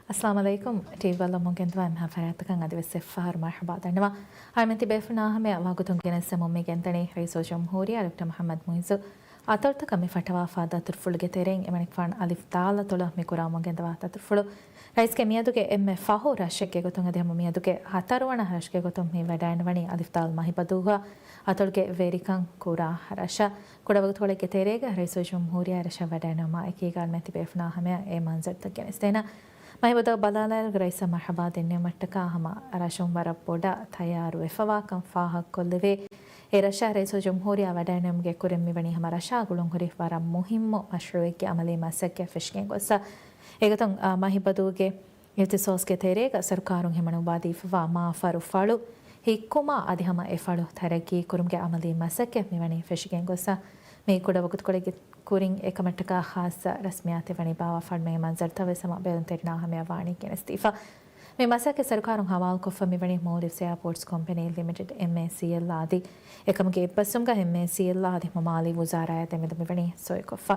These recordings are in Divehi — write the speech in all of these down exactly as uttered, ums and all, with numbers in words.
އައްސަލާމު ޢަލައިކުމް. ޓީވީ ވަލަށް މުން ގެންދަވާ އެންމެހާ ފަރާތްތަކަށް އަދިވެސް އެއްފަހަރު މަރްޙަބާ ދަންނަވަން. އަޅަމެން ތިބޭފުޅުންނާ ހަމަޔަށް ވަގުތުން ގެނެސްދެމުން މި ގެންދަނީ ރައީސުލްޖުމްހޫރިއްޔާ ޑޮކްޓަރ މުޙައްމަދު މުޢިއްޒު އަތޮޅުތަކަށް މި ފައްޓަވާފާ ދަތުރުފުޅުގެ ތެރެއިން އެމަނިކުފާނު އަލިފް ދާލް އަތޮޅަށް މި ކުރަމުން ގެންދަވާ ދަތުރުފުޅު. ރައީސްގެ މިއަދުގެ އެންމެ ފަހު ރަށެއްގެ ގޮތުން އަދި ހަމަ މިއަދުގެ ހަތަރުވަނަ ރަށެއްގެ ގޮތުން މި ވަޑައިންނަވަނީ އަލިފް ދާލް މަހިބަދޫގަ އަތޮޅުގެ ވެރިކަން ކުރާ ރަށަށް. ކުޑަ ވަގުތުކޮޅެއްގެ ތެރޭގަ ރައީސުލްޖުމްހޫރިއްޔާ ރަށަށް ވަޑައިންނެވުމާ އެކީގަ އަޅަމެން ތިބޭފުޅުންނާ ހަމަޔަށް އެ މަންޒަރުތައް ގެނެސްދޭނަން. މަހިބަދޫ ބަލާލާއިރު ރައީސަށް މަރްޙަބާ ދެންނެވުމަށްޓަކާ ހަމަ ރަށުން ވަރަށް ބޮޑަށް ތައްޔާރުވެފަވާކަން ފާހަގަކޮށްލެވޭ. އެ ރަށަށް ރައީސުލްޖުމްހޫރިއްޔާ ވަޑައިންނެވުމުގެ ކުރިން މިވަނީ ހަމަ ރަށާ ގުޅުންހުރި ވަރަށް މުހިއްމު މަޝްރޫޢެއްގެ އަމަލީ މަސައްކަތް ފެށިގެން ގޮއްސަ. އެގޮތުން، އާ، މަހިބަދޫގެ އިޚްތިޞާޞްގެ ތެރޭގަ ސަރުކާރުން ހިމަނުއްވާދީފަވާ މާފަރު ފަޅު ހިއްކުމާ އަދި ހަމަ އެ ފަޅު ތަރައްގީ ކުރުމުގެ އަމަލީ މަސައްކަތް މިވަނީ ފެށިގެން ގޮއްސަ. މި ކުޑަ ވަގުތުކޮޅެއްގެ ކުރިން އެކަމަށްޓަކާ ޚާއްޞަ ރަސްމިއްޔާތެއް ވަނީ ބާވާފާނު މޭ މަންޒަރުތައް ވެސް ހަމަ ބެލުންތެރިންނާ ހަމަޔަށް ވާނީ ގެނެސްދީފަ. މި މަސައްކަތް ސަރުކާރުން ހަވާލުކޮށްފަ މިވަނީ މޯލްޑިވްސް އެއާޕޯޓްސް ކޮމްޕެނީ ލިމިޓެޑް، އެމްއޭސީއެލް، އަދި އެކަމުގެ އެއްބަސްވުމުގަ އެމްއޭސީއެލް އަދި ހަމަ މާލީ ވުޒާރާއާ ދެމެދު މިވަނީ ސޮއިކޮށްފަ.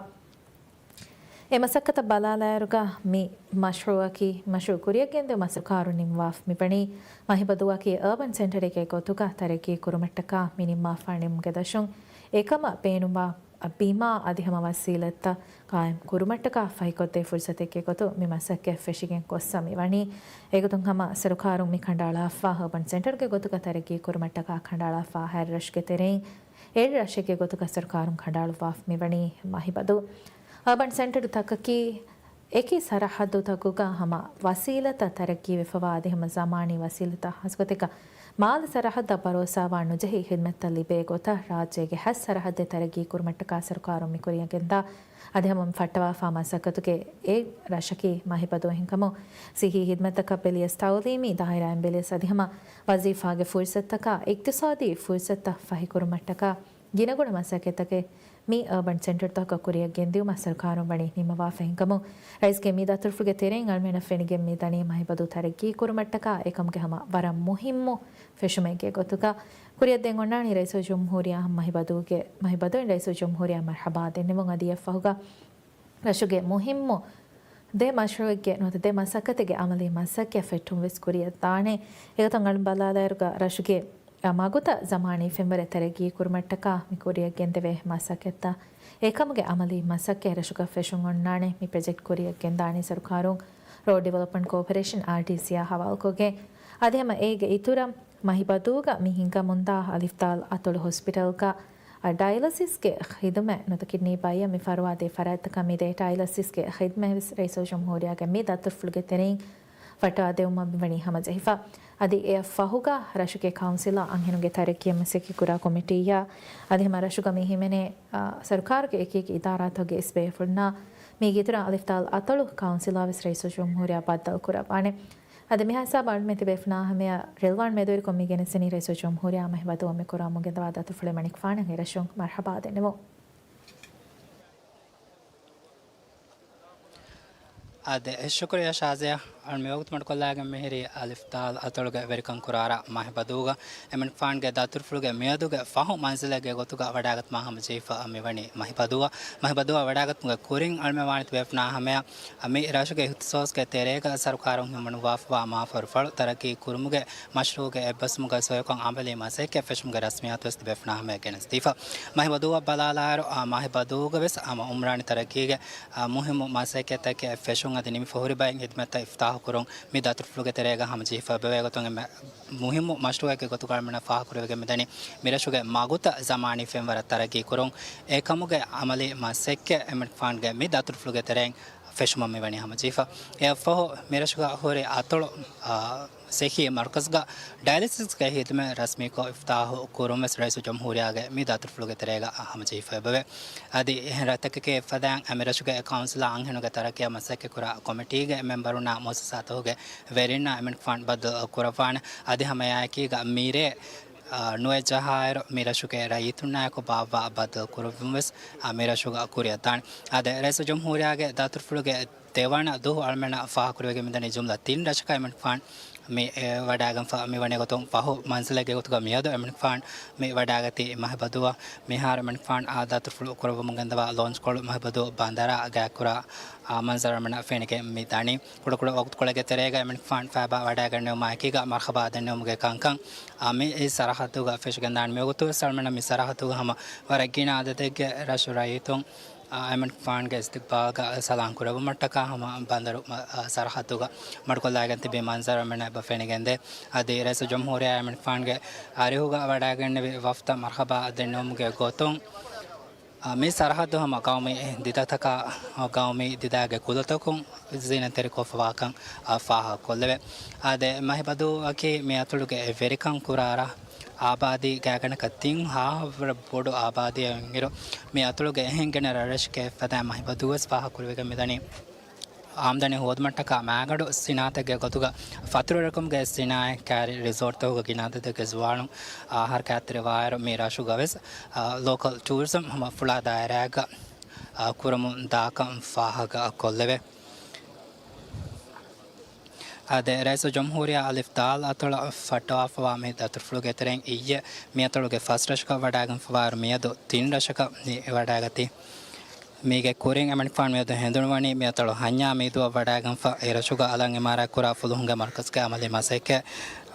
އެ މަސައްކަތަށް ބަލާލާއިރުގަ މި މަޝްރޫޢަކީ، މަޝްރޫޢު ކުރިއަށް ގެންދިއުމަށް ސަރުކާރުން ނިންމަވާފަ މިވަނީ މަހިބަދޫއަކީ އަރބަން ސެންޓަރެއްގެ ގޮތުގަ ތަރައްގީ ކުރުމަށްޓަކާ މި ނިންމާފާ ނިންމުމުގެ ދަށުން އެކަމަށް ބޭނުންވާ ބިމާ އަދި ހަމަ ވަސީލަތްތައް ޤާއިމް ކުރުމަށްޓަކާ ފަހިކޮށްދޭ ފުރުސަތެއްގެ ގޮތުން މި މަސައްކަތް ފެށިގެން ގޮއްސަ މިވަނީ. އެގޮތުން ހަމަ ސަރުކާރުން މި ކަނޑައަޅާފާ އަރބަން ސެންޓަރގެ ގޮތުގަ ތަރައްގީ ކުރުމަށްޓަކާ ކަނޑައަޅާފާ ހަތް ރަށުގެ ތެރެއިން އެއް ރަށެއްގެ ގޮތުގަ ސަރުކާރުން ކަނޑައަޅުއްވާފަ މިވަނީ މަހިބަދޫ. އަރބަން ސެންޓަރުތަކަކީ އެކި ސަރަހައްދުތަކުގަ ހަމަ ވަސީލަތައް ތަރައްގީވެފަވާ އަދި ހަމަ ޒަމާނީ ވަސީލަތައް ހަސަގޮތެއްގަ މާލެ ސަރަހައްދަށް ބަރޯސާވާން ނުޖެހި ހިދުމަތްތައް ލިބޭ ގޮތަށް ރާއްޖޭގެ ހަތް ސަރަހައްދެއް ތަރައްގީ ކުރުމަށްޓަކާ ސަރުކާރުން މި ކުރިއަށް ގެންދާ. އަދި ހަމަ ފައްޓަވާފާ މަސައްކަތުގެ އެއް ރަށަކީ މަހިބަދޫ އެހެންކަމުން ސިއްހީ ހިދުމަތްތަކަށް ބެލިޔަސް، ތައުލީމީ ދާއިރާއިން ބެލިޔަސް އަދި ހަމަ ވަޒީފާގެ ފުރުސަތުތަކާ އިޤްތިޞާދީ ފުރުސަތުތައް ފަހިކުރުމަށްޓަކާ ގިނަގުނަ މަސައްކަތްތަކެއް މި އަރބަން ސެންޓަރުތަކަށް ކުރިއަށް ގެންދިއުމަށް ސަރުކާރުން ވަނީ ނިންމަވާފައިންކަމުން ރައީސްގެ މި ދަތުރުފުޅުގެ ތެރެއިން އަޅަމެންނަށް ފެނިގެން މި ދަނީ މަހިބަދޫ ތަރައްގީ ކުރުމަށްޓަކާ އެކަމުގެ ހަމަ ވަރަށް މުހިއްމު ފެށުމެއްގެ ގޮތުގަ. ކުރިއަށް ދެން އޮންނާނީ ރައީސުލްޖުމްހޫރިއްޔާ މަހިބަދޫގެ، މަހިބަދޫއިން ރައީސުލްޖުމްހޫރިއްޔާ މަރްޙަބާ ދެންނެވުން އަދި އެއަށްފަހުގަ ރަށުގެ މުހިއްމު ދެ މަޝްރޫޢެއްގެ ނުވަތަ ދެ މަސައްކަތެއްގެ އަމަލީ މަސައްކަތް ފެއްޓުން ވެސް ކުރިއަށް ދާނެ. އެގޮތުން އަޅުން ބަލާލާއިރުގަ ރަށުގެ މަގުތައް ޒަމާނީ ފެންވަރެއް ތަރައްގީ ކުރުމަށްޓަކާ މި ކުރިއަށް ގެންދެވޭ މަސައްކަތްތައް އެކަމުގެ އަމަލީ މަސައްކަތް ރަށުގަ ފެށުން އޮންނާނެ. މި ޕްރޮޖެކްޓް ކުރިއަށް ގެންދާނީ ސަރުކާރުން ރޯޑް ޑިވެލޮޕްމަންޓް ކޯޕަރޭޝަން، އާރްޑީސީ، އާ ހަވާލުކޮށްގެން. އަދި ހަމަ އޭގެ އިތުރަށް މަހިބަދޫގަ މި ހިނގަމުންދާ އަލިފްދާލް އަތޮޅު ހޮސްޕިޓަލްގަ ޑަޔަލަސިސްގެ ޚިދުމަތް ނުވަތަ ކިޑްނީ ބައްޔަށް މި ފަރުވާދޭ ފަރާތްތަކަށް މިދޭ ޑަޔަލަސިސްގެ ޚިދުމަތް ވެސް ރައީސުލްޖުމްހޫރިއްޔާގެ މި ދަތުރުފުޅުގެ ތެރެއިން ފައްޓާދެވުމަށް މިވަނީ ހަމަޖެހިފަ. އަދި އެއަށް ފަހުގަ ރަށުގެ ކައުންސިލާ އަންހެނުންގެ ތަރައްގީއަށް މަސައްކަތްކުރާ ކޮމިޓީއާ އަދި ހަމަ ރަށުގަ މި ހިމެނޭ، އާ، ސަރުކާރުގެ އެކިއެކި އިދާރާތަކުގެ އިސް ބޭފުޅުންނާ މީގެ އިތުރަށް އަލިފްދާލް އަތޮޅު ކައުންސިލާ ވެސް ރައީސުލްޖުމްހޫރިއްޔާ ބައްދަލުކުރައްވާނެ. އަދި މިހާ ހިސާބަށް އަޅުމެން ތިބޭފުޅުންނާ ހަމަޔަށް ރިލްވާން މެދުވެރިކޮށް މި ގެނެސްދެނީ ރައީސުލްޖުމްހޫރިއްޔާ މަހިބަދޫއަށް މި ކުރަމުން ގެންދަވާ ދަތުރުފުޅެއް މަނިކުފާނަށް އެރަށުން މަރްޙަބާ ދެންނެވުން. އާދެ، ޝުކުރިއްޔާ ޝާޒިޔާ. އަޅު މިވަގުތު މަޑުކޮށްލާގެން މިހިރީ އަލިފްދާލް އަތޮޅުގެ ވެރިކަން ކުރާރާ މަހިބަދޫގަ އެމަނިކުފާނުގެ ދަތުރުފުޅުގެ މިއަދުގެ ފަހު މަންޒިލެއްގެ ގޮތުގަ ވަޑާގަތުމާ ހަމަޖެހިފަ މިވަނީ މަހިބަދޫއަށް. މަހިބަދޫއަށް ވަޑާގަތުމުގެ ކުރިން އަޅުމެން ވާނެ ތިބޭފުޅުންނާ ހަމަޔަށް މި ރަށުގެ އިޚްތިޞާޞްގެ ތެރޭގަ ސަރުކާރުން ހިމަނުއްވާފަވާ މާފަރު ފަޅު ތަރައްގީ ކުރުމުގެ މަޝްރޫޢުގެ އެއްބަސްވުމުގަ ސޮއިކޮށް އަމަލީ މަސައްކަތް ފެށުމުގެ ރަސްމިއްޔާތު ވެސް ތިބޭފުޅުންނާ ހަމަޔަށް ގެނެސްދީފަ. މަހިބަދޫއަށް ބަލާލާއިރު، އާ، މަހިބަދޫގަ ވެސް ހަމަ އުމްރާނީ ތަރައްގީގެ، އާ، މުހިއްމު މަސައްކަތްތަކެއް ފެށުން އަދި ނިމިފަ ހުރި ބައެއް ހިދުމަތްތައް އިފްތާޙު ކުރުން މި ދަތުރުފުޅުގެ ތެރޭގަ ހަމަޖެހިފަ އެބަވޭ. އެގޮތުން އެންމެ މުހިއްމު މަޝްރޫޢެއްގެ ގޮތުގަ އަޅަމެންނަށް ފާހަގަކުރެވިގެން މިދަނީ މިރަށުގެ މަގުތައް ޒަމާނީ ފެންވަރަށް ތަރައްގީ ކުރުން އެކަމުގެ އަމަލީ މަސައްކަތް އެމަނިކުފާނުގެ މި ދަތުރުފުޅުގެ ތެރެއިން ފެށުމަށް މިވަނީ ހަމަޖެހިފަ. އެއަށްފަހު މިރަށުގަ ހުރި އަތޮޅު، އާ، ސިއްހީ މަރުކަޒުގަ ޑަޔަލިސިސްގެ ހިދުމަތް ރަސްމީކޮށް އިފްތާޙު ކުރުން ވެސް ރައީސުލްޖުމްހޫރިއްޔާގެ މި ދަތުރުފުޅުގެ ތެރޭގަ ހަމަޖެހިފަ އެބަވޭ. އަދި އެހެން ރަށްތަކެކޭ އެއްފަދައިން އެމިރަށުގެ ކައުންސިލާ އަންހެނުންގެ ތަރައްޤީއަށް މަސައްކަތްކުރާ ކޮމިޓީގެ މެމްބަރުންނާ މުއައްސަސާތަކުގެ ވެރިންނާ އެމަނިކުފާނު ބައްދަލު ކުރައްވާނެ. އަދި ހަމައެއާއެކީގަ މިރޭ، އާ، ނުވެ ޖަހާއިރު މިރަށުގެ ރައްޔިތުންނާއެކު ބާއްވާ ބައްދަލު ކުރުއްވުން ވެސް، އާ، މިރަށުގަ ކުރިއަށްދާނެ. އާދެ، ރައީސުލްޖުމްހޫރިއްޔާގެ ދަތުރުފުޅުގެ ދެވަނަ ދުވަހު އަޅަމެންނަށް ފާހަގަކުރެވިގެން މިދަނީ ޖުމްލަ ތިން ރަށަކަށް އެމަނިކުފާނު މި އެ ވަޑައިގެންފަ މި ވަނީ ގޮތުން ފަހު މަންޒިލެއްގެ ގޮތުގަ މިއަދު އެމަނިކުފާން މި ވަޑައިގަތީ މަހިބަދުއަށް. މިހާރު އެމަނިކުފާން އާ ދަތުރުފުޅު ކުރައްވަމުން ގެންދަވާ ލޯންޗްކޮޅު މަހިބަދު ބަނދަރާ ގާތްކުރާ މަންޒަރު އަޅަމެންނަށް ފެނިގެން މި ދަނީ. ކުޑަކުޑަ ވަގުތުކޮޅެއްގެ ތެރޭގަ އެމަނިކުފާން ފައިބާ ވަޑައިގެންނެވުމާ އެކީގަ މަރްހަބާ ދެންނެވުމުގެ ކަންކަން އާ މި އެ ސަރަހައްދުގަ ފެށިގެންދާނެ. މިވަގުތު ވެސް އަޅަމެންނަށް މި ސަރަހައްދުގަ ހަމަ ވަރަށް ގިނަ އަދަދެއްގެ ރަށު ރައްޔިތުން އާ، އެމަނިކުފާންގެ އިސްތިގްބާލްގަ ސަލާން ކުރެއްވުމަށްޓަކާ ހަމަ ބަނދަރު މަ-، އާ، ސަރަހައްދުގަ މަޑުކޮށްލައިގެން ތިބި މަންޒަރު އަޅަމެންނަށް އެބަ ފެނިގެންދޭ. އަދި ރައީސުލްޖުމްހޫރިއްޔާ އެމަނިކުފާންގެ އަރިހުގަ ވަޑައިގެންނެވި ވަފްދަށް މަރްހަބާ ދެންނެވުމުގެ ގޮތުން، އާ، މި ސަރަހައްދު ހަމަ ގައުމީ ދިދަތަކާ، ގައުމީ ދިދައިގެ ކުލަތަކުން ޒީނަތްތެރިކޮށްފަވާކަން، އާ، ފާހަގަކޮށްލެވޭ. އާދެ، މަހިބަދޫއަކީ މި އަތޮޅުގެ ވެރިކަން ކުރާ ރަށް. އާބާދީ ގާތްގަނޑަކަށް ތިން ހާހަށްވުރެ ބޮޑު އާބާދީއެއް އިންއިރު، މި އަތޮޅުގެ އެހެން ގިނަ ރަށްރަށެއްގެ ފަދައިން މަހިބަދޫވެސް ފާހަގަކުރެވިގެން މިދަނީ. އާމްދަނީ ހޯދުމަށްޓަކާ މާގަނޑު ސިނާއަތެއްގެ ގޮތުގަ ފަތުރުވެރިކަމުގެ ސިނާއަތް ކައިރި ރިސޯޓްތަކުގަ ގިނަ އަދަދެއްގެ ޒުވާނުން އާ ހަރަކާތްތެރިވާއިރު، މި ރަށުގަވެސް، އާ، ލޯކަލް ޓޫރިޒަމް ހަމަ ފުޅާ ދާއިރާއެއްގަ، އާ، ކުރަމުން ދާކަން ފާހަގަ ކޮށްލެވޭ. އާދެ، ރައީސުލްޖުމްހޫރިއްޔާ އަލިފް ދާލް އަތޮޅަށް ފައްޓަވާފަވާ މި ދަތުރުފުޅުގެ ތެރެއިން އިއްޔެ މި އަތޮޅުގެ ފަސް ރަށަކަށް ވަޑައިގެންފަވާއިރު، މިއަދު ތިން ރަށަކަށް މި ވަޑައިގަތީ. މީގެ ކުރިން އެމަނިކުފާނު މިއަދު ހެނދުނުވަނީ މި އަތޮޅު ހަންޏާ މީދުއަށް ވަޑައިގެންފަ، އެ ރަށުގަ އަލަށް އިމާރާތްކުރާ ފުލުހުންގެ މަރުކަޒުގެ އަމަލީ މަސައްކަތް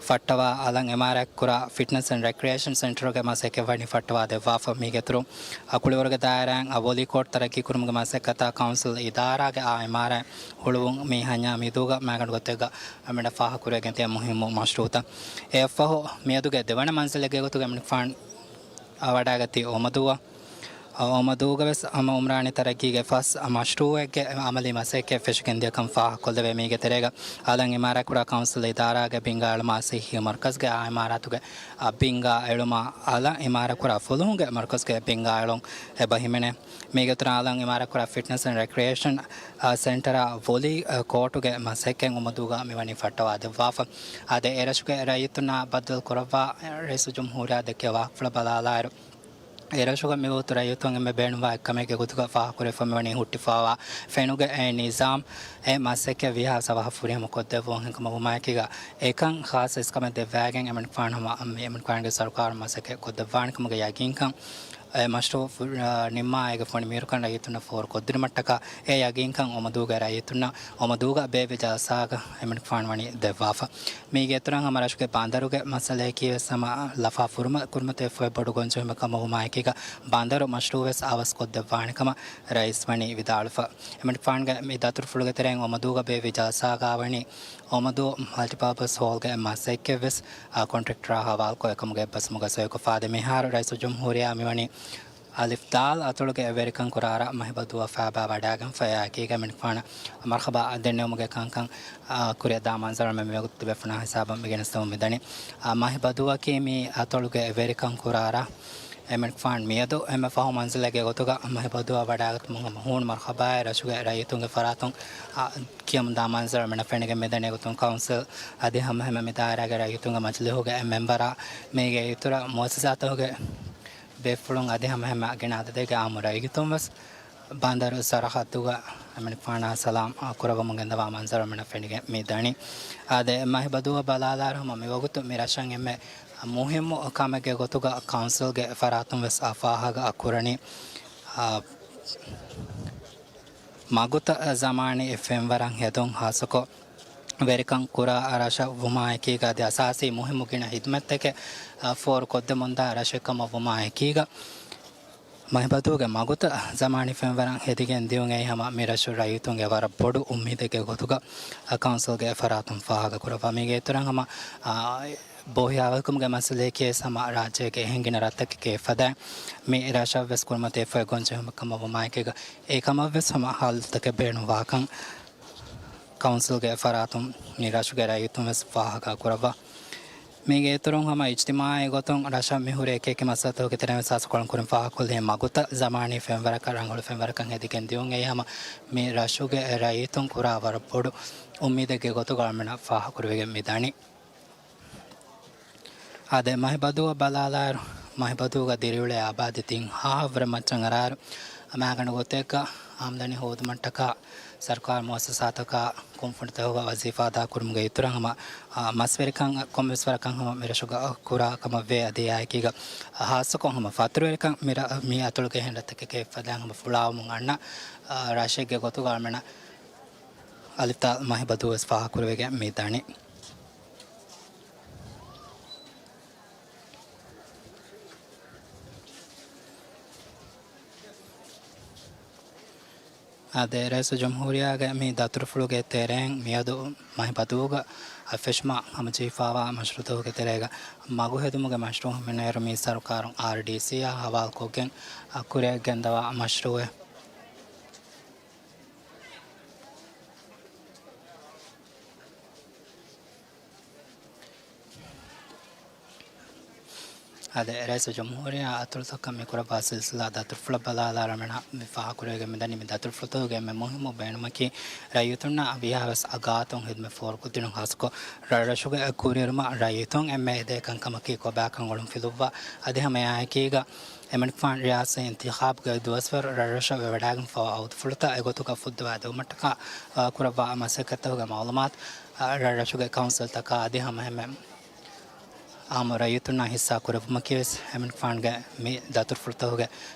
ފައްޓަވާ، އަލަށް އިމާރާތްކުރާ ފިޓްނަސް އެންޑް ރެކްރިއޭޝަން ސެންޓަރުގެ މަސައްކަތް ވަނީ ފައްޓަވާ ދެއްވާފަ. މީގެ އިތުރުން އަ، ކުޅިވަރުގެ ދާއިރާއިން އަ، ވޮލީ ކޯޓް ތަރައްގީކުރުމުގެ މަސައްކަތާ ކައުންސިލް އިދާރާގެ އާ އިމާރާތް ހުޅުވުން މި ހަންޏާ މީދޫގަ މައިގަނޑު ގޮތެއްގަ އަޅަމެންނަށް ފާހަގަކުރެވިގެން ތިޔަ މުހިއްމު މަޝްރޫއުތައް. އެއަށްފަހު މިއަދުގެ ދެވަނަ މަންޒިލެއްގެ ގޮތުގަ އެމަނިކުފާން ވަޑައިގަތީ އޮމަދޫއަށް. އޮމަދޫގަވެސް ހަމަ އުމްރާނީ ތަރައްގީގެ ފަސް މަޝްރޫއެއްގެ އަމަލީ މަސައްކަތް ފެށިގެން ދިޔަކަން ފާހަގަކޮށްލެވޭ. މީގެ ތެރޭގަ އަލަށް އިމާރާތްކުރާ ކައުންސިލް އިދާރާގެ ބިންގާ އެޅުމާ ސިއްހީ މަރުކަޒުގެ އާ އިމާރާތުގެ އަ، ބިންގާ އެޅުމާ އަލަށް އިމާރާތްކުރާ ފުލުހުންގެ މަރުކަޒުގެ ބިންގާ އެޅުން އެބަ ހިމެނޭ. މީގެ އިތުރަށް އަލަށް އިމާރާތްކުރާ ފިޓްނަސް އެންޑް ރެކްރިއޭޝަން، އަ، ސެންޓަރާ ވޮލީ، އަ، ކޯޓުގެ މަސައްކަތް އޮމަދޫގަ މިވަނީ ފައްޓަވާ ދެއްވާފަ. އާދެ، އެރަށުގެ ރައްޔިތުންނާ ބައްދަލު ކުރައްވާ ރައީސުލްޖުމްހޫރިއްޔާ ދެއްކޭ ވާހަކަފުޅަށް ބަލާލާއިރު، އެރަށުގަ މިވަގުތު ރައްޔިތުން އެންމެ ބޭނުންވާ އެއްކަމެއްގެ ގޮތުގަ ފާހަގަކުރެވިފަ މިވަނީ ހުއްޓިފަވާ ފެނުގެ އެ ނިޒާމް އެ މަސައްކަތް ވީހާވެސް އަވަހަށް ފުރިހަމަ ކޮށްދެއްވުން ހިނގުމަށް ވުމާއެކީގަ އެކަން ޚާއްޞަ އިސްކަމެއް ދެއްވައިގެން އެމަނިކުފާނު ހަމަ އެމަނިކުފާނުގެ ސަރުކާރުން މަސައްކަތް ކޮށްދެއްވާނެ ކަމުގެ ޔަގީންކަން އެ މަޝްރޫއު ފު-، އަ، ނިންމާ އޭގެ ފޮނި މީހުންނަށް ރައްޔިތުންނަށް ފޯރުކޮށްދިނުމަށްޓަކާ އެ ޔަގީންކަން އޮމަދޫގެ ރައްޔިތުންނަށް އޮމަދޫގަ ބޭއްވި ޖަލްސާގަ އެމަނިކުފާނު ވަނީ ދެއްވާފަ. މީގެ އިތުރަށް ހަމަ ރަށުގެ ބަނދަރުގެ މައްސަލަޔަކީ ވެސް ހަމަ ލަފާ ފުރުމަ-، ކުރިމަތިވެފައި ބޮޑު ގޮންޖެހުމެއް ކަމަށް ވުމާއެކީގަ ބަނދަރު މަޝްރޫއު ވެސް އަވަސް ކޮށްދެއްވާނެ ކަމަށް ރައީސް ވަނީ ވިދާޅުވެފަ. އެމަނިކުފާނުގެ މި ދަތުރުފުޅުގެ ތެރެއިން އޮމަދޫގަ ބޭއްވި ޖަލްސާގަ ވަނީ އޮމަދޫ މަލްޓިޕާޕަސް ހޯލްގެ މަސައްކަތް ވެސް އާ، ކޮންޓްރެކްޓަރާ ހަވާލުކޮށް އެކަމުގެ އެއްބަސްވުމުގަ ސޮއިކޮށްފަ. އާދެ، މިހާރު ރައީސުލްޖުމްހޫރިއްޔާ މިވަނީ އަލިފް ދާލް އަތޮޅުގެ ވެރިކަން ކުރާ ރަށް މަހިބަދޫއަށް ފައިބާ ވަޑައިގެންފަ. އެއާއެކީގަ އެމަނިކުފާނަށް މަރްހަބާ ދެންނެވުމުގެ ކަންކަން، އާ، ކުރިއަށް ދާ މަންޒަރު މި ވަގުތު ތިބޭފުޅުންނާ ހިސާބަށް މި ގެނެސްދެމުން މިދަނީ. އާ، މަހިބަދޫއަކީ މި އަތޮޅުގެ ވެރިކަން ކުރާ ރަށް. އެމަނިކުފާން މިއަދު އެންމެ ފަހު މަންޒިލެއްގެ ގޮތުގަ މަހިބަދޫއަށް ވަޑައިގަތުމުގެ ހޫނު މަރްހަބާއެއް ރަށުގެ ރައްޔިތުންގެ ފަރާތުން، އާ، ކިޔަމުންދާ މަންޒަރު މިނަށް ފެނިގެން މިދަނީ. ގޮތުން ކައުންސިލް އަދި ހަމަހަމަ މި ދާއިރާގެ ރައްޔިތުންގެ މަޖިލީހުގެ މެމްބަރާ މީގެ އިތުރަށް މުއައްސަސާތަކުގެ ބޭފުޅުން އަދި ހަމަހަމަ ގިނަ އަދަދެއްގެ އާއްމު ރައްޔިތުން ވެސް ބަނދަރު ސަރަހައްދުގަ އެމަނިކުފާނާ ސަލާމް ކުރައްވަމުން ގެންދަވާ މަންޒަރު މިނަށް ފެނިގެން މި ދަނީ. އާދެ، މަހިބަދޫއަށް ބަލާލާއިރު ހަމަ މިވަގުތު މި ރަށަށް އެންމެ މުހިއްމު ކަމެއްގެ ގޮތުގަ ކައުންސިލްގެ ފަރާތުން ވެސް އާ ފާހަގަ ކުރަނީ، އާ، މަގުތައް ޒަމާނީ ފެންވަރަށް ހެދުން، ހާއްސަކޮށް ވެރިކަން ކުރާ ރަށަށް ވުމާއެކީގަ އަދި އަސާސީ މުހިއްމު ގިނަ ހިދުމަތްތަކެއް، އާ، ފޯރު ކޮށްދެމުންދާ ރަށެއް ކަމަށް ވުމާއެކީގަ، މަހިބަދޫގެ މަގުތައް ޒަމާނީ ފެންވަރަށް ހެދިގެން ދިޔުން އެއީ ހަމަ މި ރަށު ރައްޔިތުންގެ ވަރަށް ބޮޑު އުއްމީދެއްގެ ގޮތުގަ، އާ، ކައުންސިލްގެ ފަރާތުން ފާހަގަ ކުރައްވާ. މީގެ އިތުރަށް ހަމަ، އާ، ބޯހިޔާވަހިކަމުގެ މައްސަލަޔަކީ ވެސް ހަމަ ރާއްޖޭގެ އެހެން ގިނަ ރަށްތަކެކޭ ފަދައިން މި ރަށަށް ވެސް ކުރިމަތިވެފައި ގޮންޖެހުމެއް ކަމަށް ވުމާއެކީގަ، އެ ކަމަށް ވެސް ހަމަ ހައްލުތަކެއް ބޭނުންވާކަން ކައުންސިލްގެ ފަރާތުން މި ރަށުގެ ރައްޔިތުން ވެސް ފާހަގަ ކުރައްވާ. މީގެ އިތުރުން ހަމަ އިޖްތިމާޢީ ގޮތުން ރަށަށް މިހުރި އެކިއެކި މައްސަލަތަކުގެ ތެރެއިން ވެސް ހާއްސަކޮށް ކުރިން ފާހަގަކޮށްލީ މަގުތައް ޒަމާނީ ފެންވަރަކަށް ރަނގަޅު ފެންވަރަކަށް ހެދިގެން ދިޔުން އެއީ ހަމަ މި ރަށުގެ ރައްޔިތުން ކުރާ ވަރަށް ބޮޑު އުއްމީދެއްގެ ގޮތުގަ އަޅަމެންނަށް ފާހަގަކުރެވިގެން މި ދަނީ. އާދެ، މަހިބަދޫއަށް ބަލާލާއިރު، މަހިބަދޫގަ ދިރިއުޅޭ އާބާދީ ތިން ހާހަށްވުރެ މައްޗަށް އަރާއިރު، މައިގަނޑު ގޮތެއްގަ އާމްދަނީ ހޯދުމަށްޓަކާ ސަރުކާރު މުއައްސަސާތަކާ ކުންފުނިތަކުގަ ވަޒީފާ އަދާކުރުމުގެ އިތުރަށް ހަމަ، އާ، މަސްވެރިކަން ކޮންމެސް ވަރަކަށް ހަމަ މިރަށުގަ ކުރާ ކަމަށްވޭ. އަދި އެއާއެކީގަ ހާއްސަކޮށް ހަމަ ފަތުރުވެރިކަން މިރަށް މި އަތޮޅުގެ އެހެން ރަށްތަކެކޭ އެއްފަދައިން ހަމަ ފުޅާވަމުން އަންނަ، އާ، ރަށެއްގެ ގޮތުގަ އަޅުމެނަށް އަލިފްތާ މަހިބަދޫވެސް ފާހަގަކުރެވިގެން މި ދަނީ. އާދެ، ރައީސުލްޖުމްހޫރިއްޔާގެ މި ދަތުރުފުޅުގެ ތެރެއިން މިއަދު މަހިބަދޫގަ ފެށުމަށް ހަމަޖެހިފައިވާ މަޝްރޫޢުތަކުގެ ތެރޭގަ މަގު ހެދުމުގެ މަޝްރޫޢު ހިމެނޭއިރު މި ސަރުކާރުން އާރްޑީސީއާ ހަވާލުކޮށްގެން ކުރިއަށް ގެންދަވާ މަޝްރޫޢެއް. އާދެ، ރައީސުލްޖުމްހޫރިއްޔާ އަތޮޅުތަކަށް މި ކުރައްވާ ސިލްސިލާ ދަތުރުފުޅަށް ބަލާލާ އަޅުމެންނަށް މި ފާހަގަކުރެވިގެން މިދަނީ. މި ދަތުރުފުޅުތަކުގެ އެންމެ މުހިއްމު ބޭނުމަކީ ރައްޔިތުންނާ ވީހާވެސް ގާތުން ހިދުމަތް ފޯރުކޮށްދިނުން، ހާއްސަކޮށް ރަށްރަށުގެ ކުރިއެރުމަށް ރައްޔިތުން އެންމެ އެދޭ ކަންކަމަކީ ކޮބާކަން އޮޅުން ފިލުއްވާ. އަދި ހަމަ އެއާއެކީގަ އެމަނިކުފާނު ރިޔާސީ އިންތިޚާބުގެ ދުވަސްވަރު ރަށްރަށަށް ވެވަޑައިގެންފަވާ އަވަދުފުޅުތައް އެގޮތުގަ ފުއްދަވާ ދެވުމަށްޓަކާ، އާ، ކުރައްވާ މަސައްކަތްތަކުގެ މައުލޫމާތު، އާ، ރަށްރަށުގެ ކައުންސިލްތަކާ އަދި ހަމައެހެންމެ އާއްމު ރައްޔިތުންނާ ހިއްސާ ކުރެއްވުމަކީވެސް އެމަނިކުފާނުގެ މި ދަތުރުފުޅުތަކުގެ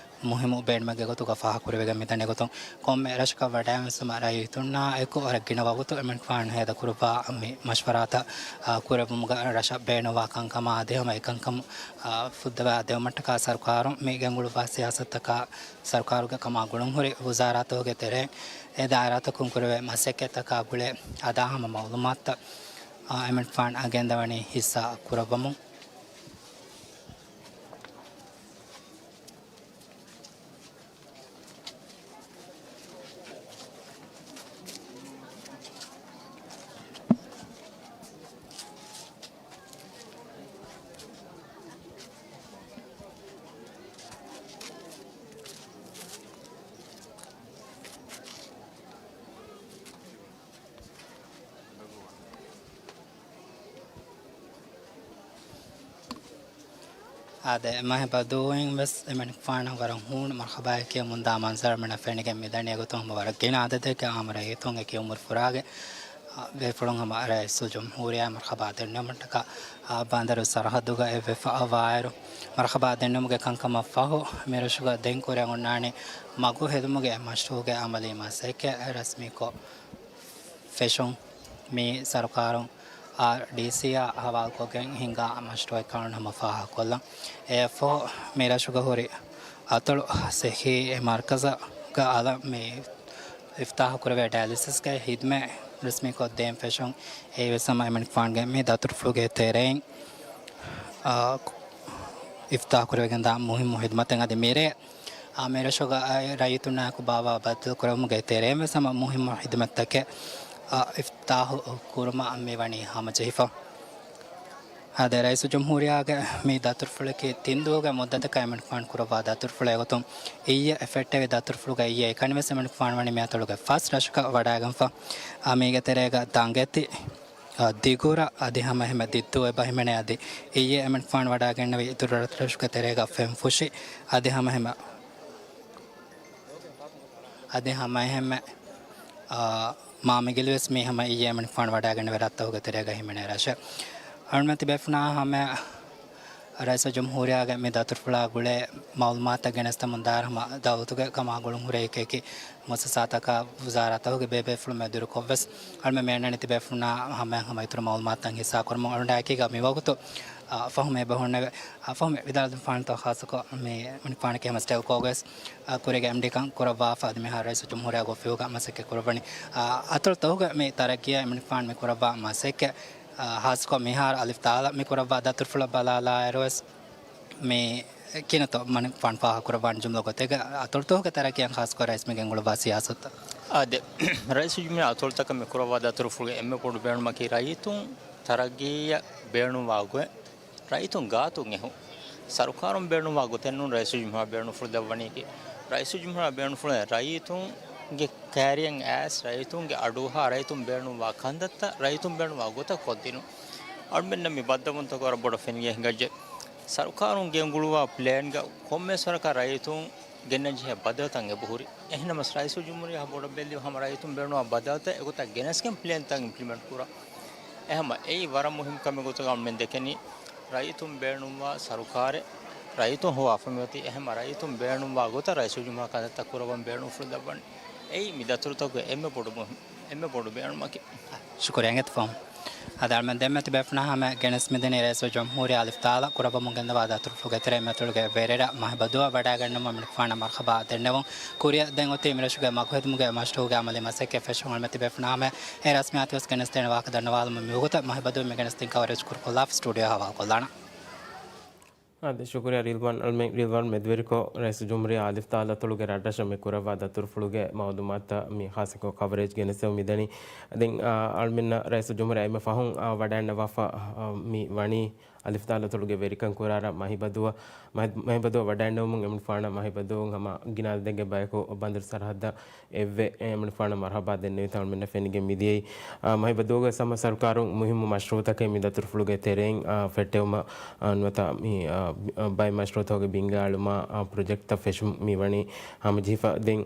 މުހިއްމު ބޭނުމެއްގެ ގޮތުގަ ފާހަގަކުރެވިގެން މިދަނީ. އެގޮތުން ކޮންމެ ރަށަކަށް ވަޑައިގެން ވެސް ހަމަ ރައްޔިތުންނާ އެކު ވަރަށް ގިނަ ވަގުތު އެމަނިކުފާނު ހޭދަކުރައްވާ މި މަޝްވަރާތައް، އާ، ކުރެއްވުމުގަ ރަށަށް ބޭނުންވާ ކަންކަމާ އަދި ހަމަ އެކަންކަމުން، އާ، ފުއްދަވާ ދެވުމަށްޓަކާ ސަރުކާރުން މި ގެންގުޅުއްވާ ސިޔާސަތުތަކާ ސަރުކާރުގެ ކަމާ ގުޅުންހުރި ވުޒާރާތަކުގެ ތެރެއިން އެ ދާއިރާތަކުން ކުރެވޭ މަސައްކަތްތަކާ ގުޅޭ އަދާ ހަމަ މައުލޫމާތުތައް، އާ، އެމަނިކުފާނު ގެންދަވަނީ ހިއްސާ ކުރައްވަމުން. އާދެ، މަހިބަދޫއިން ވެސް އެމަނިކުފާނަށް ވަރަށް ހޫނު މަރުޙަބާއެއް ކިޔަމުންދާ މަންޒަރު މިނަށް ފެނިގެން މިދަނީ. އެގޮތުން ހަމަ ވަރަށް ގިނަ އަދަދެއްގެ އާއްމު ރައްޔިތުން އެކި އުމުރު ފުރާގެ، އާ، ބޭފުޅުން ހަމަ ރައީސުލްޖުމްހޫރިއްޔާ މަރުޙަބާ ދެންނެވުމަށްޓަކާ، އާ، ބަނދަރު ސަރަހައްދުގަ އެއްވެފަ ވާއިރު، މަރުޙަބާ ދެންނެވުމުގެ ކަންކަމަށް ފަހު، މިރަށުގަ ދެން ކުރިއަށް އޮންނާނީ މަގު ހެދުމުގެ މަޝްރޫޢުގެ އަމަލީ މަސައްކަތް ރަސްމީކޮށް ފެށުން. މި ސަރުކާރުން އާރްޑީސީއާ ހަވާލުކޮށްގެން ހިންގާ މަޝްރޫޢެއް ކަމަށް ހަމަ ފާހަގަކޮށްލަން. އެއަށްފަހު މި ރަށުގަ ހުރި އަތޮޅު ސިއްހީ މަރުކަޒުގަ އަލަށް މި އިފްތާޙު ކުރެވޭ ޑަޔަލިސިސްގެ ހިދުމަތް ރަސްމީކޮށްދޭން ފެށުން. އެއީވެސް ހަމަ އެމަނިކުފާނުގެ މި ދަތުރުފުޅުގެ ތެރެއިން، އާ، އިފްތާޙު ކުރެވިގެންދާ މުހިއްމު ހިދުމަތެއް. އަދި މިރޭ، އާ، މިރަށުގަ ރައްޔިތުންނާއެކު ބާވާ ބައްދަލުކުރެވުމުގެ ތެރެއިން ވެސް ހަމަ މުހިއްމު ހިދުމަތްތަކެއް، އާ، އިފްތާޙު ކުރުމަށް މި ވަނީ ހަމަޖެހިފަ. އާދެ، ރައީސުލްޖުމްހޫރިއްޔާގެ މި ދަތުރުފުޅަކީ ތިން ދުވަހުގެ މުއްދަތަކަށް އެމަނިކުފާނު ކުރައްވާ ދަތުރުފުޅެއް. އެގޮތުން އިއްޔެ ފެއްޓެވި ދަތުރުފުޅުގައި އިއްޔެ އެކަނިވެސް އެމަނިކުފާނު ވަނީ މި އަތޮޅުގެ ފަސް ރަށަކަށް ވަޑައިގެންފަ. އާ، މީގެ ތެރޭގަ ދަނގެތި، އާ، ދިގުރަށް އަދި ހަމައެހެންމެ ދިއްދޫ އެބަ ހިމެނޭ. އަދި އިއްޔެ އެމަނިކުފާނު ވަޑައިގެންނެވި އިތުރު ރަށްރަށުގެ ތެރޭގަ ފެންފުށި އަދި ހަމައެހެންމެ، އަދި ހަމައެހެންމެ، އާ، މާމިގިލިވެސް މީ ހަމަ އިއްޔެ އެމަނިކުފާނު ވަޑައިގެންނެވި ރަށްތަކުގެ ތެރޭގަ ހިމެނޭ ރަށެއް. އަޅުމެން ތިބޭފުޅުންނާ ހަމަ ރައީސުލްޖުމްހޫރިއްޔާގެ މި ދަތުރުފުޅާ ގުޅޭ މައުލޫމާތުތައް ގެނެސްދެމުން ދާއިރު ހަމަ ދައުލަތުގެ ކަމާ ގުޅުންހުރި އެކި އެކި މުއައްސަސާތަކާ ވުޒާރާތަކުގެ ބޭބޭފުޅުން މެދުވެރިކޮށްވެސް އަޅުމެން މި އަންނަނީ ތިބޭފުޅުންނާ ހަމައަށް ހަމަ އިތުރު މައުލޫމާތުތައް ހިއްސާކުރަމުން. އަޅުގަނޑާ އެކީގަ މިވަގުތު، އާ، ފަހުމެ އެބަހުންނެވެ. އާ، ފަހުމެ ވިދާޅުވެފާނެތޯ ޚާއްޞަކޮށް މި އެމަނިކުފާނަކީ ހަމަ ސްޓެލްކޯގެ ވެސް، އާ، ކުރީގެ އެމްޑީކަން ކުރައްވާފަ އަދި މިހާރު ރައީސުލްޖުމްހޫރިއްޔާގެ އޮފީހުގަ މަސައްކަތް ކުރައްވަނީ. އާ، އަތޮޅުތަކުގެ މި ތަރައްގީއަށް އެމަނިކުފާނު މި ކުރައްވާ މަސައްކަތް، އާ، ހާއްސަކޮށް މިހާރު އަލިފް ތާލަށް މި ކުރައްވާ ދަތުރުފުޅަށް ބަލާލާއިރު ވެސް މި ކިނަތޯ މަނިކުފާނު ފާހަގަކުރައްވާނެ ޖުމްލަ ގޮތެއްގަ އަތޮޅުތަކުގެ ތަރައްގީއަށް ޚާއްޞަކޮށް ރައީސް މި ގެންގުޅުއްވާ ސިޔާސަތު؟ އާދެ، ރައީސުލްޖުމްހޫރިއްޔާ އަތޮޅުތަކަށް މި ކުރައްވާ ދަތުރުފުޅުގެ އެންމެ ބޮޑު ބޭނުމަކީ ރައްޔިތުން ތަރައްގީއަށް ބޭނުންވާ ގޮތް، ރައްޔިތުން ގާތުން އެހުން. ސަރުކާރުން ބޭނުންވާ ގޮތެއް ނޫން ރައީސުލްޖުމްހޫރިއްޔާ ބޭނުންފުޅު ދެއްވަނީކީ. ރައީސުލްޖުމްހޫރިއްޔާ ބޭނުންފުޅު ރައްޔިތުންގެ ކައިރިއަށް އައިސް، ރައްޔިތުންގެ އަޑުއަހާ، ރައްޔިތުން ބޭނުންވާ ކަންތައްތައް ރައްޔިތުން ބޭނުންވާ ގޮތަށް ކޮށްދިނުން. އަޅުމެންނަށް މި ބައްދަލުވުންތަކުން ވަރަށް ބޮޑަށް ފެނިގެން ހިނގައްޖެ. ސަރުކާރުން ގެންގުޅުއްވާ ޕްލޭންގަ ކޮންމެސް ވަރަކަށް ރައްޔިތުން ގެންނަން ޖެހޭ ބަދަލުތައް އެބަހުރި. އެހެންނަމަވެސް ރައީސުލްޖުމްހޫރިއްޔާ ބޮޑަށް ބެއްލި ހަމަ ރައްޔިތުން ބޭނުންވާ ބަދަލުތައް އެގޮތަށް ގެނެސްގެން ޕްލޭންތައް އިމްޕްލިމެންޓް ކުރާ. އެހަމަ އެއީ ވަރަށް މުހިންމު ކަމެއް ގޮތުގަ މި ދެކެނީ. ރައްޔިތުން ބޭނުންވާ ސަރުކާރެއް ރައްޔިތުން ހޮވާފަ މިއޮތީ. އެހެންމަ ރައްޔިތުން ބޭނުންވާ ގޮތަށް ރައީސުލްޖުމްހޫރިއްޔާ ކަންތައްތައް ކުރައްވަން ބޭނުންފުޅު ދައްވަން. އެއީ މި ދަތުރުތަކުގެ އެންމެ ބޮޑު މުހި-، އެންމެ ބޮޑު ބޭނުމަކީ. ޝުކުރިއްޔާ އެނގޭތަ ފަހުމް. އަދި އަޅުމެން ދެންމެ ތިބޭފުޅުންނާ ހަމަ ގެނެސް މިދަނީ ރައީސުލްޖުމްހޫރިއްޔާ އަލިފް ދާލަށް ކުރައްވަމުން ގެންދަވާ ދަތުރުފުޅުގެ ތެރެއިން މަތޮޅުގެ ވެރިރަށް މަހިބަދޫއަށް ވަޑައިގަންނަވަމުން އަޅުމެންނަށް ފާނަށް މަރުހަބާ ދެންނެވުން. ކުރިއަށް ދެން އޮތީ މިރަށުގެ މަގު ހެދުމުގެ މަޝްރޫޢުގެ އަމަލީ މަސައްކަތް ފެށުން. އަޅުމެން ތިބޭފުޅުންނާ ހަމަ އެ ރަސްމިއްޔާތު ވެސް ގެނެސްދޭނެ ވާހަކަ ދަންނަވާލަމުން މިވަގުތަށް މަހިބަދޫ މި ގެނެސްދިން ކަވަރޭޖް ކުރުކޮށްލާފަ ސްޓޫޑިއޯ ހަވާލުކޮށްލާނަން. އާދެ، ޝުކުރިއްޔާ ރިލްވާން. އަޅުމެން ރިލްވާން މެދުވެރިކޮށް، ރައީސުލްޖުމްހޫރިއްޔާ އަލިފް ދާލަތޮޅުގެ ރަށްރަށަށް މި ކުރައްވާ ދަތުރުފުޅުގެ މައުލޫމާތުތައް މި ޚާއްޞަކޮށް ކަވަރޭޖް ގެނެސްދެމުން މިދަނީ. ދެން، އާ، އަޅުމެންނަށް ރައީސުލްޖުމްހޫރިއްޔާ އެންމެ ފަހުން، އާ، ވަޑައިގަންނަވާފަ، އާ، މި ވަނީ އަލިފް ދާލަތޮޅުގެ ވެރިކަން ކުރާ ރަށް މަހިބަދޫއަށް. މަހި-، މަހިބަދޫއަށް ވަޑައިގަންނެވުމުން އެމަނިކުފާނަށް މަހިބަދޫއިން ހަމަ ގިނަ އަދަދެއްގެ ބަޔަކު ބަނދުރު ސަރަހައްދަށް އެއްވެ. އެމަނިކުފާނަށް މަރުހަބާ ދެންނެވިތަން އަޅުމެންނަށް ފެނިގެން މިދިޔައީ. އާ، މަހިބަދޫގަ ހަމަ ސަރުކާރުން މުހިއްމު މަޝްރޫޢުތަކެއް މި ދަތުރުފުޅުގެ ތެރެއިން، އާ، ފެއްޓެވުމަށް، އާ، ނުވަތަ މި، އާ، ބައެއް މަޝްރޫޢުތަކުގެ ބިންގާ އެޅުމާ، އާ، ޕްރޮޖެކްޓްތައް ފެށުން މި ވަނީ ހަމަޖެހިފަ. ދެން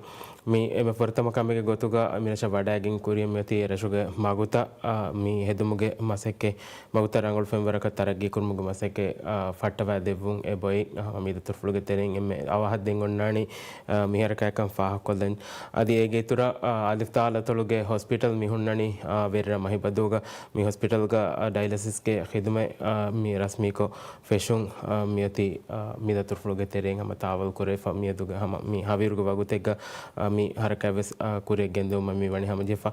މި އެންމެ ފުރަތަމަ ކަމެއްގެ ގޮތުގަ މިރަށަށް ވަޑައިގެން ކުރިޔަށް މިއޮތީ އެ ރަށުގެ މަގުތައް، އާ، މި ހެދުމުގެ މަސައްކަތް، މަގުތައް ރަނގަޅު ފެންވަރަކަށް ތަރައްގީ ކުރުމުގެ މަސައްކަތް، އާ، ފައްޓަވައި ދެއްވުން އެބައޮތް. އާ، މި ދަތުރުފުޅުގެ ތެރެއިން އެންމެ އަވަހަށް ދެން އޮންނާނީ، އާ، މި ހަރަކާތްކަން ފާހަގަކޮށްލަން. އަދި އޭގެ އިތުރަށް، އާ، އަލިފް ދާލަތޮޅުގެ ހޮސްޕިޓަލް މި ހުންނަނީ، އާ، ވެރިރަށް މަހިބަދޫގަ. މި ހޮސްޕިޓަލްގަ، އާ، ޑައިލަސިސްގެ ޚިދުމަތް، އާ، މި ރަސްމީކޮށް ފެށުން، އާ، މިއޮތީ، އާ، މި ދަތުރުފުޅުގެ ތެރެއިން ހަމަ ތާވަލް ކުރެވިފަ. މިއަދުގެ ހަމަ މި ހަވީރުގެ ވަގުތެއްގަ، އާ، މި ހަރަކާތްވެސް، އާ، ކުރިއަށް ގެންދެވުމަށް މި ވަނީ ހަމަޖެހިފަ.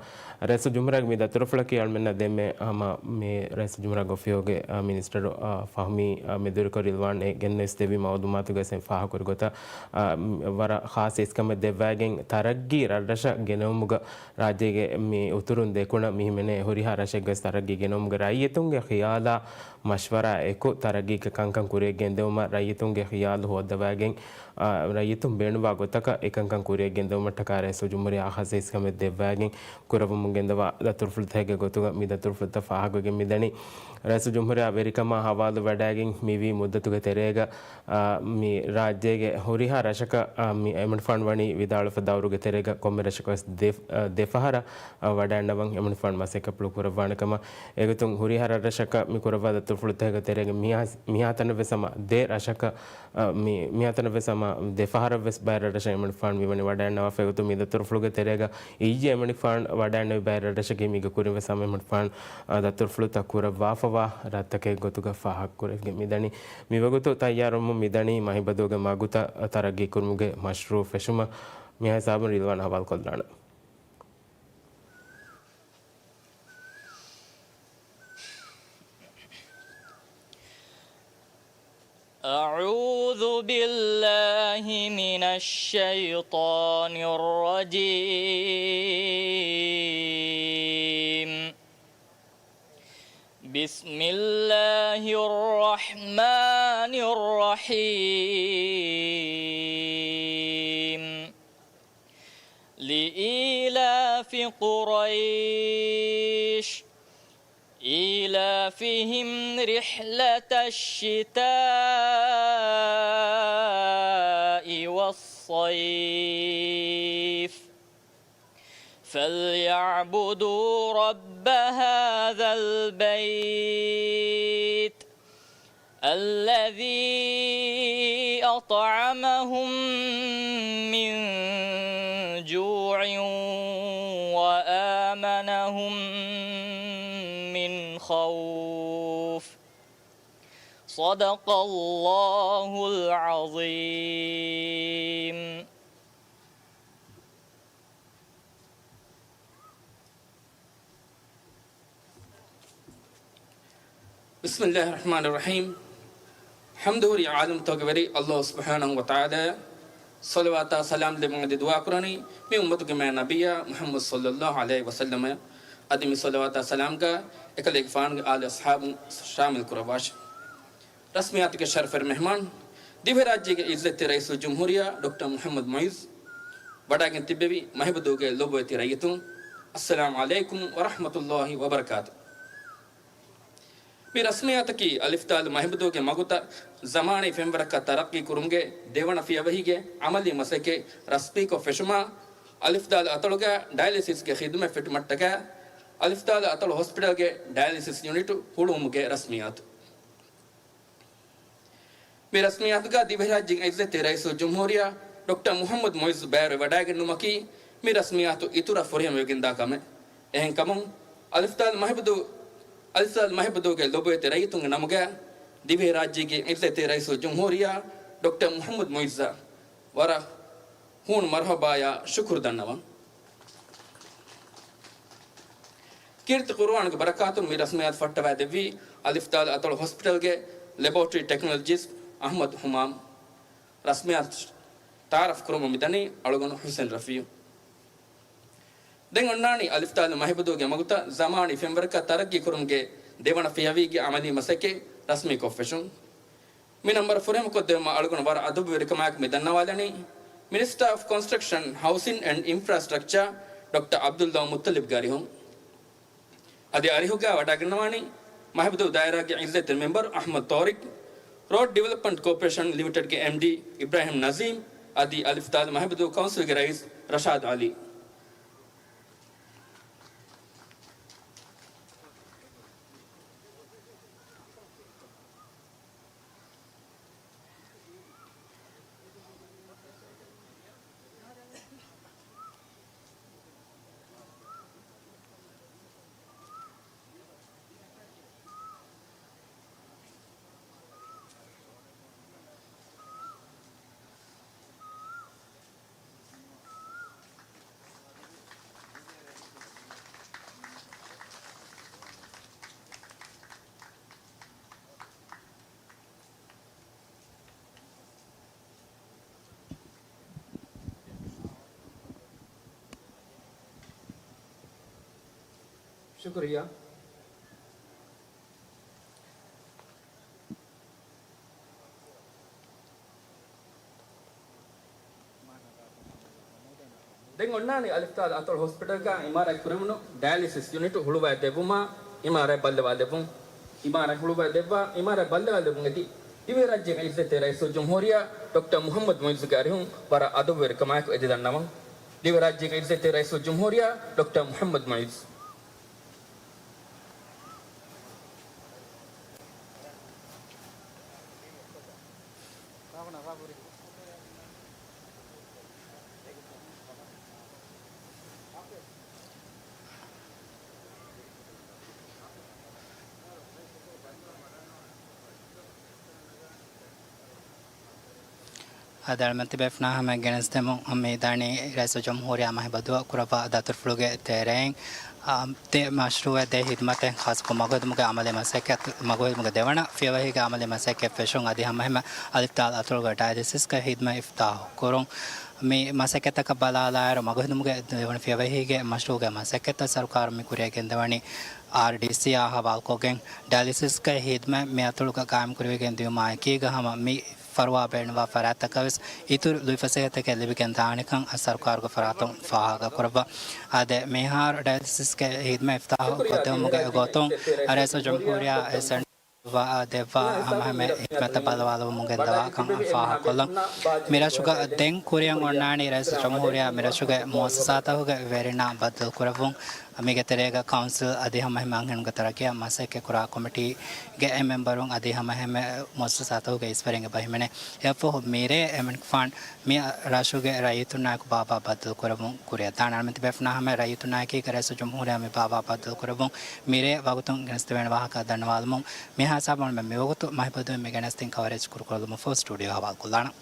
ރައީސުލްޖުމްހޫރިއްޔާގެ މި ދަތުރުފުޅަކީ އަޅުމެންނަށް ދެންމެ ހަމަ މި ރައީސުލްޖުމްހޫރިއްޔާގެ އޮފީހުގެ، އާ، މިނިސްޓަރު، އާ، ފަހުމީ، އާ، މެދުވެރިކޮށް ރިލްވާން އެ ގެންނެވިސް ދެއްވި މައުލޫމާތުގައި ފާހަގަކުރި ގޮތަށް، އާ، ވަރަށް ޚާއްޞަ އިސްކަމެއް ދެއްވައިގެން ތަރައްގީ ރަށްރަށަށް ގެނައުމުގަ ރާއްޖޭގެ މި އުތުރުން ދެކުނަށް މި ހިމެނޭ ހުރިހާ ރަށެއްގަސް ތަރައްގީ ގެނައުމުގެ ރައްޔިތުންގެ ޚިޔާލާ މަޝްވަރާ އެކު ތަރައްގީގެ ކަންކަން ކުރިއަށް ގެންދެވުމަށް ރައްޔިތުންގެ ޚިޔާލު ހޯއްދަވައިގެން، އާ، ރައްޔިތުން ބޭނުންވާ ގޮތަކަށް އެކަންކަން ކުރިއަށް ގެންދެވުމަށްޓަކާ ރައީސުލްޖުމްހޫރިއްޔާ އާ ޚާއްޞަ އިސްކަމެއް ދެއްވައިގެން ކުރައްވަމުން ގެންދަވާ ދަތުރުފުޅުތަކެއްގެ ގޮތުގަ މި ދަތުރުފުޅުތައް ފާހަގަވެގެން މިދަނީ. ރައީސުލްޖުމްހޫރިއްޔާ ވެރިކަމާ ހަވާލު ވަޑައިގެން މިވީ މުއްދަތުގެ ތެރޭގަ، އާ، މި ރާއްޖޭގެ ހުރިހާ ރަށަކަށް، އާ، މި އެމަނިކުފާނު ވަނީ ވިދާޅުވެފަ ދައުރުގެ ތެރޭގަ ކޮންމެ ރަށަކަށް ވެސް ދެ-، އާ، ދެފަހަރަށް، އާ، ވަޑައިގަންނަވަން އެމަނިކުފާނު މަސައްކަތްޕުޅު ކުރައްވާނެ ކަމަށް. އެގޮތުން ހުރިހާ ރަށްރަށަކަށް މި ކުރައްވާ ދަތުރުފުޅުތަކުގެ ތެރޭގަ މިހާ-، މިހާތަނަށް ވެސް ހަމަ ދެ ރަށަކަށް، އާ، މި-، މިހާތަނަށް ވެސް ހަމަ ދެފަހަރަށް ވެސް ބައެއް ރަށްރަށަށް އެމަނިކުފާނު މިވަނީ ވަޑައިގަންނަވާފަ. އެގޮތުން މި ދަތުރުފުޅުގެ ތެރޭގަ އިއްޔެ އެމަނިކުފާނު ވަޑައިގަންނެވި ބައެއް ރަށްރަށަކީ މީގެ ކުރިން ވެސް ހަމަ އެމަނިކުފާނު، އާ، ދަތުރުފުޅުތައް ކުރައްވާފަވާ ރަށްތަކެއް ގޮތުގަ ފާހަގަކުރެވިގެން މިދަނީ. މިވަގުތު ތައްޔާރުވަމުން މިދަނީ މަހިބަދޫގެ މަގުތައް ތަރައްގީ ކުރުމުގެ މަޝްރޫޢު ފެށުމަށް. މިހާ ހިސާބުން ރިލްވާން ހަވާލުކޮށްލާނަން. أعوذ بالله من الشيطان الرجيم. بسم الله الرحمن الرحيم. لإيلاف قريش إيلافهم رحلة الشتاء والصيف فليعبدوا رب هذا البيت الذي أطعمهم من جوع وآمنهم من خوف. صدق الله العظيم. بسم الله الرحمن الرحيم. ޙަމްދު ހުރީ ޢާލަމްތަކުގެ ވެރި ﷲ ސުބްޙާނަހޫ ވަތަޢާލާއަށް، ޞަލަވާތާ ސަލާމް ލެއްވުން އެދި ދުޢާ ކުރަނީ މި އުއްމަތުގެ މާތް ނަބިއްޔާ މުޙައްމަދު ޞައްލައްލާހު ޢަލައިހި ވަސައްލަމަށް. އަދި މި ޞަލަވާތާ ސަލާމްގަ އެކަލޭގެފާނުގެ އާލު އަޞްޙާބުން ޝާމިލް ކުރައްވާށި. ރަސްމިއްޔާތުގެ ޝަރަފުވެރި މެހްމާނު، ދިވެހިރާއްޖޭގެ ޢިއްޒަތްތެރި ރައީސުލްޖުމްހޫރިއްޔާ ޑޮކްޓަރ މުޙައްމަދު މުޢިއްޒު، ވަޑައިގެން ތިއްބެވި މަހިބަދޫގެ ލޮބުވެތި ރައްޔިތުން، އައްސަލާމް ޢަލައިކުމް ވަރަޙްމަތުﷲ ވަބަރަކާތު. މި ރަސްމިއްޔާތަކީ އަލިފްދާލު މަހިބުދޫގެ މަގުތައް ޒަމާނީ ފެންވަރަކަށް ތަރައްޤީ ކުރުމުގެ ދެވަނަ ފިޔަވަހީގެ ޢަމަލީ މަސައްކަތް ރަސްމީކޮށް ފެށުމާ، އަލިފްދާލު އަތޮޅުގަ ޑަޔަލިސިސްގެ ޚިދުމަތް ފެއްޓުމަށްޓަކާ، އަލިފްދާލު އަތޮޅު ހޮސްޕިޓަލްގެ ޑަޔަލިސިސް ޔުނިޓު ހުޅުވުމުގެ ރަސްމިއްޔާތު. މި ރަސްމިއްޔާތުގަ ދިވެހިރާއްޖޭގެ ޢިއްޒަތްތެރި ރައީސުލްޖުމްހޫރިއްޔާ ޑޮކްޓަރ މުޙައްމަދު މުޢިއްޒު ބައިވެވަޑައިގެންނުމަކީ، މި ރަސްމިއްޔާތު އިތުރަށް ފުރިހަމަވެގެންދާ ކަމެއް. އެހެންކަމުން، އަލިފްދާލު މަހިބުދޫ، އަލިފްދާލު މަހިބުދޫގެ ލޮބުވެތި ރައްޔިތުންގެ ނަމުގަ، ދިވެހިރާއްޖޭގެ ޢިއްޒަތްތެރި ރައީސުލްޖުމްހޫރިއްޔާ ޑޮކްޓަރ މުޙައްމަދު މުޢިއްޒަށް ވަރަށް ހޫނު މަރުޙަބާއާ ޝުކުރު ދަންނަވަން. ކީރިތި ޤުރުއާނުގެ ބަރަކާތުން މި ރަސްމިއްޔާތު ފައްޓަވައިދެއްވީ އަލިފްދާލު އަތޮޅު ހޮސްޕިޓަލްގެ ލެބޯޓްރީ ޓެކްނޮލޮޖިސްޓް އަޙްމަދު ހުމާމް. ރަސްމިއްޔާތު ތަޢާރަފް ކުރުމަށް މިދަނީ އަޅުގަނޑު ޙުސެން ރަފީޢު. ދެން އޮންނާނީ އަލިފްދާލު މަހިބުދޫގެ މަގުތައް ޒަމާނީ ފެންވަރަކަށް ތަރައްޤީ ކުރުމުގެ ދެވަނަ ފިޔަވަހީގެ ޢަމަލީ މަސައްކަތް ރަސްމީކޮށްފެށުން. މި ނަންބަރު ފުރިހަމަކޮށްދެވުމަށް އަޅުގަނޑު ވަރަށް އަދަބުވެރިކަމާއެކު މި ދަންނަވާލަނީ، މިނިސްޓާ އޮފް ކޮންސްޓްރަކްޝަން، ހައުސިން އެންޑް އިންފްރާސްޓްރަކްޗާ ޑޮކްޓަރ ޢަބްދުﷲ މުއްޠަލިބްގެ އަރިހުން. އަދި އަރިހުގަ ވަޑައިގަންނަވާނީ މަހިބުދޫ ދާއިރާގެ ޢިއްޒަތްތެރި މެމްބަރު އަޙްމަދު ޠާރިޤް، ރޯޑް ޑިވެލޮޕްމަންޓް ކޯޕަރޭޝަން ލިމިޓެޑްގެ އެމްޑީ އިބްރާހިމް ނަޒީމް، އަދި އަލިފްދާލު މަހިބުދޫ ކައުންސިލްގެ ރައީސް ރަޝާދު ޢަލީ. ޝުކުރިއްޔާ. ދެން އޮންނާނީ އަލިފްދާލު އަތޮޅު ހޮސްޕިޓަލްގަ އިމާރާތް ކުރެވުނު ޑަޔަލިސިސް ޔުނިޓު ހުޅުވައި ދެއްވުމާ، އިމާރާތް ބައްލަވާލެއްވުން. އިމާރާތް ހުޅުވައި ދެއްވާ، އިމާރާތް ބައްލަވާލެއްވުން އެދި، ދިވެހިރާއްޖޭގެ ޢިއްޒަތްތެރި ރައީސުލްޖުމްހޫރިއްޔާ ޑޮކްޓަރ މުޙައްމަދު މުޢިއްޒުގެ އަރިހުން ވަރަށް އަދަބުވެރިކަމާއެކު އެދި ދަންނަވަން. ދިވެހިރާއްޖޭގެ ޢިއްޒަތްތެރި ރައީސުލްޖުމްހޫރިއްޔާ ޑޮކްޓަރ މުޙައްމަދު މުޢިއްޒު. އަދި އަޅުމެން ތިބޭފުޅާ ހަމަ ގެނެސްދެމުން މި ދާނީ ރައީސުލްޖުމްހޫރިއްޔާ މަހިބަދޫ ކުރައްވާ ދަތުރުފުޅުގެ ތެރެއިން، އާ، ދެ މަޝްރޫޢެއް، ދެ ޚިދުމަތެއް، ޚާއްޞަކޮށް މަގުހިދުމުގެ ޢަމަލީ މަސައްކަތް، މަގުހިދުމުގެ ދެވަނަ ފިޔަވަހީގެ ޢަމަލީ މަސައްކަތް ފެށުން އަދި ހަމައެހެންމެ އަލިފްދާލު އަތޮޅުގެ ޑަޔަލިސިސްގެ ޚިދުމަތް އިފްތިތާޙު ކުރުން. މި މަސައްކަތްތަކަށް ބަލާލާއިރު، މަގުހިދުމުގެ ދެވަނަ ފިޔަވަހީގެ މަޝްރޫޢުގެ މަސައްކަތްތައް ސަރުކާރުން މި ކުރިއަށް ގެންދަވަނީ އާރްޑީސީއާ ހަވާލުކޮށްގެން، ޑަޔަލިސިސްގެ ޚިދުމަތް މި އަތޮޅުގަ ޤާއިމްކުރެވިގެން ދިޔުމާ އެކީގަ ހަމަ މި ފަރުވާ ބޭނުންވާ ފަރާތްތަކަށް ވެސް އިތުރު ލުއިފަސޭހަތަކެއް ލިބިގެން ދާނެކަން ސަރުކާރުގެ ފަރާތުން ފާހަގަކުރައްވާ. އާދެ، މިހާރު ޑަޔަލިސިސްގެ ޚިދުމަތް އިފްތިތާޙު ކޮށްދެވުމުގެ ގޮތުން ރައީސުލްޖުމްހޫރިއްޔާ އެ ސެންޓަރ ވާ ދެއްވާ ހަމަހަމަ ޚިދުމަތްތައް ބައްލަވާލެވުމުން ގެންދަވާ ކަން ފާހަގަކޮށްލަން. މިރަށުގަ ދެން ކުރިއަށް އޮންނާނީ ރައީސުލްޖުމްހޫރިއްޔާ މިރަށުގެ މުއައްސަސާތަކުގެ ވެރިންނާ ބައްދަލުކުރެއްވުން. މީގެ ތެރޭގަ ކައުންސިލް އަދި ހަމަ އެހެން އަންހެނުންގެ ތަރައްޤީއަށް މަސައްކަތްކުރާ ކޮމިޓީގެ އެ މެމްބަރުން އަދި ހަމަ އެހެން މުއައްސަސާތަކުގެ އިސްވެރިން އެބަ ހިމެނޭ. އެއަށްފަހު މިރޭ އެމެން ފަންޑް މި ރަށުގެ ރައްޔިތުންނާއެކު ބާއްވާ ބައްދަލުކުރެއްވުން ކުރިއަށް ދާނެ. އަޅުމެން ތިބޭފުޅާ ހަމަ ރައްޔިތުންނާއެކީގަ ރައީސުލްޖުމްހޫރިއްޔާ މި ބާއްވާ ބައްދަލުކުރެއްވުން މިރޭ ވަގުތުން ގެނެސްދެވޭނެ ވާހަކަ ދަންނަވާލުމުން މިހާ ހިސާބުން މި ވަގުތު މަހިބަދޫ މި ގެނެސްދިން ކަވަރޭޖް ކުރުކޮށްލުމަށްފަހު ސްޓޫޑިއޯ ހަވާލުކޮށްލާނަން.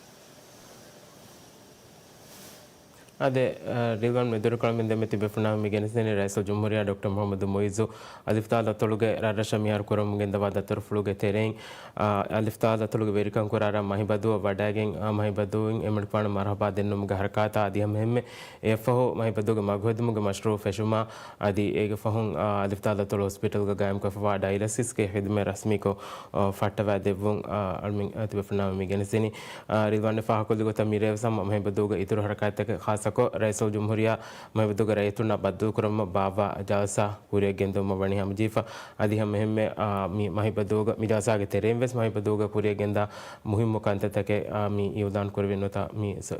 އާދެ، އަ، ރިލްވާން މެދުވެރިކޮޅަށް މި ދެންމެ ތިބޭފުޅުންނާ މި ގެނެސްދެނީ ރައީސުލްޖުމްހޫރިއްޔާ ޑޮކްޓަރ މުޙައްމަދު މުޢިއްޒު އަލިފްދާލު އަތޮޅުގެ ރަށްރަށަށް މިހާރު ކުރަމުން ގެންދަވާ ދަތުރުފުޅުގެ ތެރެއިން، އަ، އަލިފްދާލު އަތޮޅުގެ ވެރިކަން ކުރާ ރަށް މަހިބަދޫއަށް ވަޑައިގެން، އަ، މަހިބަދޫއިން އެމެންފާނަށް މަރުޙަބާ ދެންނުމުގެ ހަރަކާތާ އަދި ހަމައެހެންމެ އެއަށްފަހު މަހިބަދޫގެ މަގުހެދުމުގެ މަޝްރޫޢު ފެށުމާ އަދި އޭގެ ފަހުން، އާ، އަލިފްދާލު އަތޮޅު ހޮސްޕިޓަލްގަ ގާއިމްކޮށްފަވާ ޑަޔަލިސިސްގެ ޚިދުމަތް ރަސްމީކޮށް، އާ، ފައްޓަވައިދެއްވުން، އާ، އަޅުމެން، އާ، ތިބޭފުޅުންނާ މި ގެނެސްދިނީ. އާ، ރިލްވާން ފާހަގަކޮށްލި ގޮތަށް މިރޭވެސް ހަމަ މަހިބަދޫގެ އިތުރު ހަރަކާތްތަކެއް ޚާއްޞަ ކޮށް، ރައީސުލްޖުމްހޫރިއްޔާ މަހިބަދޫގެ ރައްޔިތުންނާ ބައްދަލުކުރުމަށް ބާއްވާ ޖަލްސާ ކުރިއަށް ގެންދެވުމަށް ވަނީ ހަމަޖެހިފަ. އަދި ހަމައެހެންމެ، އާ، މި މަހިބަދޫގަ، މި ޖަލްސާގެ ތެރެއިން ވެސް މަހިބަދޫގަ ކުރިއަށް ގެންދާ މުހިއްމު ކަންތައްތަކެއް، އާ، މި އިއުލާން ކުރެވި ނުވަތަ މި ސަ-،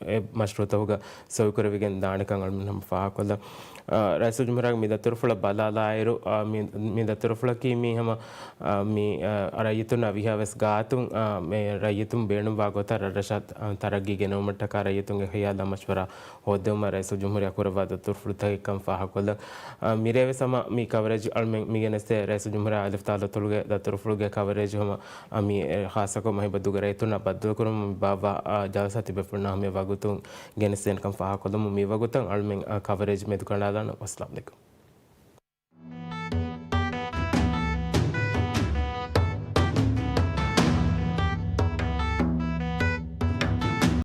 އެ މަޝްރޫޢުތަކުގަ ސޮއިކުރެވިގެން ދާނެކަން އަޅުމެން ހަމަ ފާހަގަކޮށްލަން. އާ، ރައީސުލްޖުމްހޫރިއްޔާގެ މި ދަތުރުފުޅަށް ބަލާލާއިރު، އާ، މި، މި ދަތުރުފުޅަކީ މީ ހަމަ، އާ، މި، އާ، ރައްޔިތުންނާ ވީހާވެސް ގާތުން، އާ، މި ރައްޔިތުން ބޭނުންވާ ގޮތަށް ރަށްރަށަށް، އާ، ތަރައްގީ ގެނައުމަށްޓަކާ ރައްޔިތުންގެ ޚިޔާލާ މަޝްވަރާ ހޯއްދެވުމަށް ރައީސުލްޖުމްހޫރިއްޔާ ކުރައްވާ ދަތުރުފުޅުތަކެއްކަން ފާހަގަކޮށްލަން. އާ، މިރޭ ވެސް ހަމަ މި ކަވަރޭޖް އަޅުމެން މި ގެނެސްދޭ ރައީސުލްޖުމްހޫރިއްޔާ އަލިފް ދާލު އަތޮޅުގެ ދަތުރުފުޅުގެ ކަވަރޭޖް ހަމަ، އާ، މި، އެ، ޚާއްޞަކޮށް މަހިބަދޫގެ ރައްޔިތުންނާ ބައްދަލުކުރުމަށް ބާއްވާ، އާ، ޖަލްސާ ތިބޭފުޅުންނާ ހަމަ ވަގުތުން ގެނެސްދޭނެކަން ފާހަގަކޮށްލަމުން މި ވަގުތަށް އަޅުމެން، އާ، ކަވަރޭޖް މެދުކަނޑާލާނަން. އައްސަލާމް ޢަލައިކުމް.